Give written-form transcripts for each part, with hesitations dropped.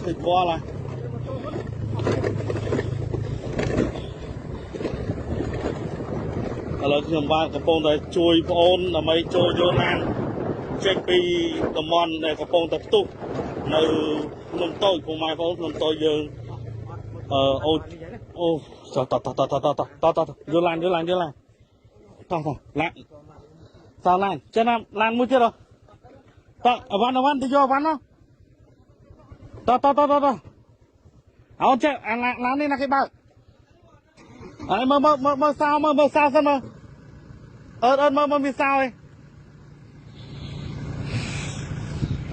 ភ្លេចវល់ហ่ะឥឡូវខ្ញុំបាទកំពុងតែជួយប្អូនដើម្បីចូលយកឡានចេញពីតំបន់ដែលកំពុងតែផ្ទុះនៅភ្នំតូចពុកម៉ែបងប្អូនភ្នំតូចយើងអឺអូអូតតតតតតតតតយកឡានយកឡានយកឡានតោះតោះឡានសោឡានចេះណាឡានមួយទៀតហ៎តអវ៉ាន់អវ៉ាន់ទៅយកអវ៉ាន់តតតតតអូនចេះអាឡាននេះណាគេបើកអើមើលមើលមើលសោមើលមើលសោសិនមើលអឺមើលមើលមានសោឯង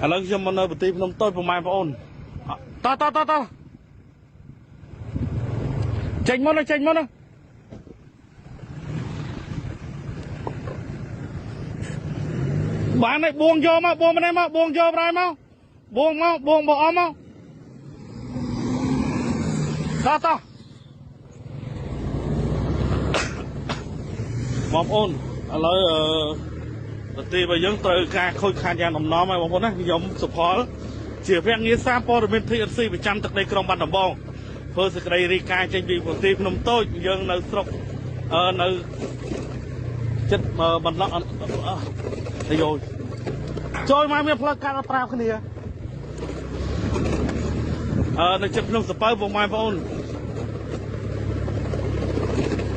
ឥឡូវខ្ញុំមកនៅប្រទេសភ្នំតូចពុកម៉ែបងប្អូនតតតតចេញមកចេញមកណាបានហើយបួងយកមកបួងម្នេះមកបួងយកប្រែមកបួងមកបួងបអមមកតតបងប្អូនឥឡូវប្រទេសរបស់យើងត្រូវការខូចខាតយ៉ាងដំណំហើយបងប្អូនណាខ្ញុំសុផលជាភ្នាក់ងារសារព័ត៌មាន TNC ប្រចាំទឹកដីក្រុងបាត់ដំបងធ្វើសេចក្តីរាយការណ៍ចេញពីប្រទេសភ្នំតូចយើងនៅស្រុកនៅចិត្តបន្លក់អាយចូលមកមានផ្លូវកាត់ប្រាប់គ្នានៅចិត្តភ្នំសពៅបងប្អូន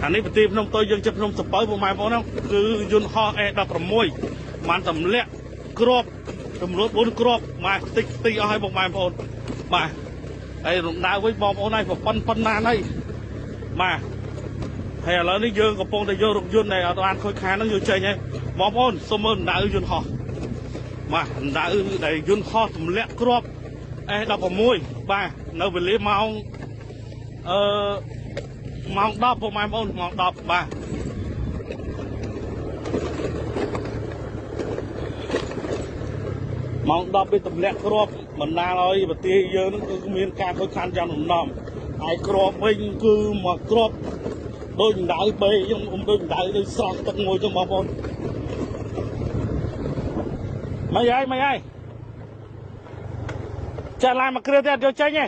អានេះប្រទេសភ្នំតូចយើងចិត្តភ្នំសពៅបងប្អូនហ្នឹងគឺយន្តហោះ A16 បានទម្លាក់គ្រាប់ចំនួន4គ្រាប់មកតិចទីអស់ហើយបងប្អូនបាទហើយរំដៅវិញបងប្អូនហើយប៉ុណ្ណាហើយបាទហើយឥឡូវនេះយើងកំពុងតែយករថយន្តដែលអត់បានខូចខាតហ្នឹងយកចេញហើយបងប្អូនសូមមើលរំដៅយន្តហោះបាទរំដៅដែលយន្តហោះទម្លាក់គ្រាប់ A16 បាទនៅវេលាម៉ោងម៉ោង10ពុកម៉ែបងប្អូនម៉ោង10បាទម៉ោង10វាទម្លាក់គ្រាប់បណ្ដាលឲ្យប្រទេសយើងនឹងគឺមានការខូចខាតយ៉ាងដំណំហើយគ្រាប់វិញគឺមកគ្រាប់ដូចដៅបេខ្ញុំដូចដៅដូចស្រស់ទឹកមួយចឹងបងប្អូនមិនហើយមិនហើយចាឡានមកគ្រឿទៀតយកចេញទេ